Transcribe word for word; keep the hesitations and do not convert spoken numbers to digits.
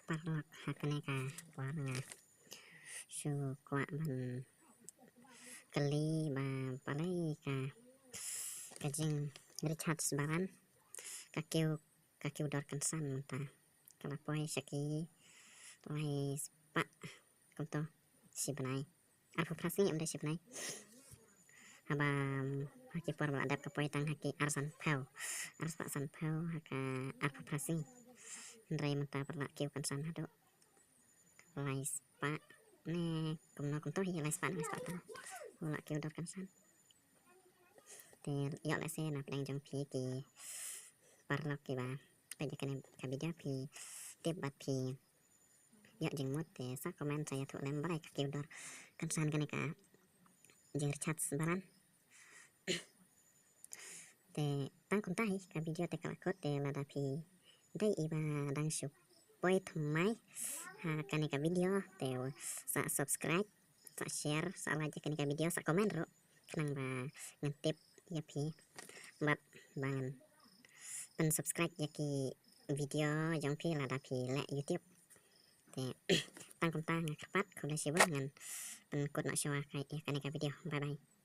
Paralok, ha kane ka por nga shu kwah ban kylli ba balei ka, ka jing recharge baran ka kiew, ka kiew dor kynsan mynta ka la poi sha ki lai spah kumto shi bnai. Arphew phra sngi ym dei shi bnai. Haba, mm, ha ki por ba la dep ka poi tang ha ki ar sanphew, ar spah sanphew ha ka arphew phra sngi. Hynrei mynta ba la kiew kynsan haduh lai spah ne kumno kumto hi, lai spah ne lai spah to. La kiew dor kynsan. Te ïoh lehse na pdeng jong phi ki paralok kiba peit ïa kane ka video phi tip bad phi ïoh jingmut te sa comment, sa ïathuh lem balei ka kiew dor kynsan kane ka jing recharge baran. Te tang kumta hi ka video te ka la kut, te lada phi dei iba dang shu poi thymmai ha kane ka video te sa subscribe, sa share, sa like ïa kane ka video, sa comment ruh khnang ba ngan tip ïa phi bad ba ngan pynsubscribe ïa ki video jong phi lada phi leh YouTube. Te tang kumta nga kyrpad, khublei shibun, ngan pynkut noh shuwa ïa kane ka video. Bye bye.